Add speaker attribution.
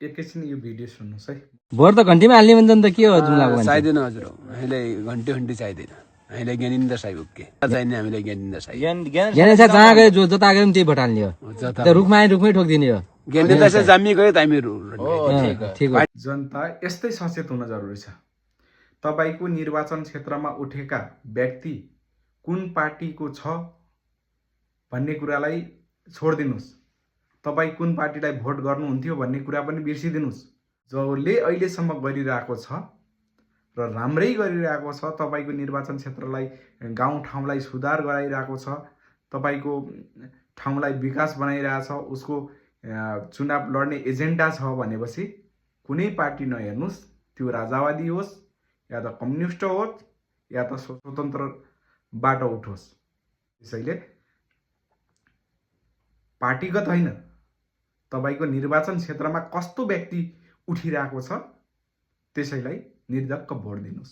Speaker 1: एकैछिन यो भिडियो सुन्नुहोस् है।
Speaker 2: भोट त घन्टीमा हाल्ने भन्छ नि त के हो जुम्लाको मान्छे?
Speaker 3: चाहिँदैन हजुर, हामीलाई घन्टी चाहिँदैन, हामीलाई ज्ञानेन्द्र साई हो के चाहिने, हामीलाई ज्ञानेन्द्र साई।
Speaker 2: ज्ञानेन्द्र साई जहाँ गयो जता गयो त्यही भोट हाल्ने हो, रुखमा आए रुखमै ठोकिदिने हो।
Speaker 3: ज्ञानेन्द्र साई जामी गयो त हामी
Speaker 2: ठिक हो।
Speaker 1: जनता यस्तै सचेत हुन जरुरी छ। तपाईको निर्वाचन क्षेत्रमा उठेका व्यक्ति कुन पार्टीको छ भन्ने कुरालाई छोडिदिनुस्। तपाई कुन पार्टीलाई भोट गर्नुहुन्थ्यो भन्ने कुरा पनि बिर्सिदिनुस्। जसले अहिलेसम्म गरिरहेको छ र राम्रै गरिरहेको छ, तपाईको निर्वाचन क्षेत्रलाई गाउँ ठाउँलाई सुधार गराइरहेको छ, तपाईको ठाउँलाई विकास बनाइरहेछ, उसको चुनाव लड्ने एजेन्डा छ भनेपछि कुनै पार्टी नहेर्नुस्। त्यो राजावादी होस् या त कम्युनिस्ट होस् या त स्वतन्त्रबाट उठोस्। त्यसैले पार्टीगत होइन, तपाईको निर्वाचन क्षेत्रमा कस्तो व्यक्ति उठिरहेको छ त्यसैलाई निर्धक्क भोट दिनुस्।